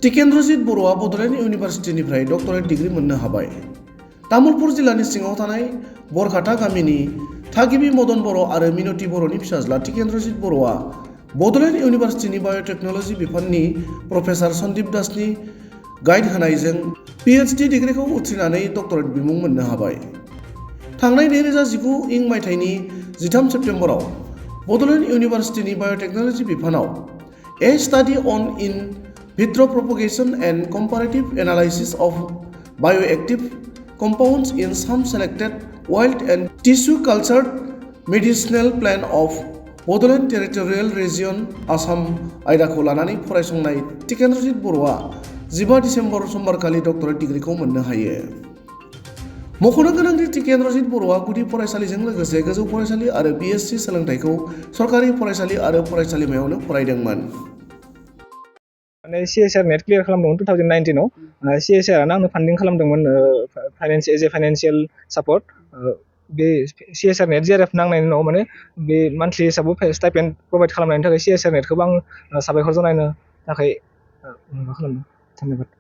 टिकेन्द्रजित बर'आ Bodoland इउनिभार्सिटिनिफ्राय doctorate degree मोननो हाबाय। तामुलपुर जिल्लानि सिङाव थानाय बरखाता गामिनि थागिबि मदन बर' आरो मिनति बर'नि फिसाज्ला टिकेन्द्रजित बर'आ बड'लेण्ड इउनिभार्सिटिनि बाय'टेक्न'लजि बिफाननि प्रफेसार सन्दीप दासनि गाइड होनायजों PhD डिग्रीखौ उथ्रिनानै डक्टरेट बिमुं मोननो हाबाय। थांनाय 2019 मायथाइनि 13 सेप्तेम्बराव बड'लेण्ड इउनिभार्सिटिनि बाय'टेक्न'लजि बिफानाव a study on in vitro propagation and comparative analysis of bioactive compounds in some selected wild and tissue cultured medicinal plant of Bodoland territorial region Assam आयदाखौ लानानै फरायसंनाय टिकेन्द्रजित बर'आ 15 डिसेम्बर समबारखालि डक्टरेट डिग्रीखौ मोननो हायो। मख'नो गोनांदि टिकेन्द्रजित बर'आ गुदि फरायसालिजों लोगोसे गोजौ फरायसालि आरो BSc सोलोंथाइखौ सरकारि फरायसालि आरो फरायसालिमायावनो फरायदोंमोन। CSR नेट क्लियार खालामदोंमोन 2019 आव CSR आनो आंनो फान्डिं खालामदोंमोन फाइनान्सियेल सापर्ट बे CSR नेट JRF नांनायनि उनाव माने बे मान्थलि हिसाबाव स्टाइपेन्ड प्रभाइड खालामनायनि थाखाय CSR नेटखौबो आं साबायखर जनायनो थाखाय माबा खालामदों। धन्यबाद।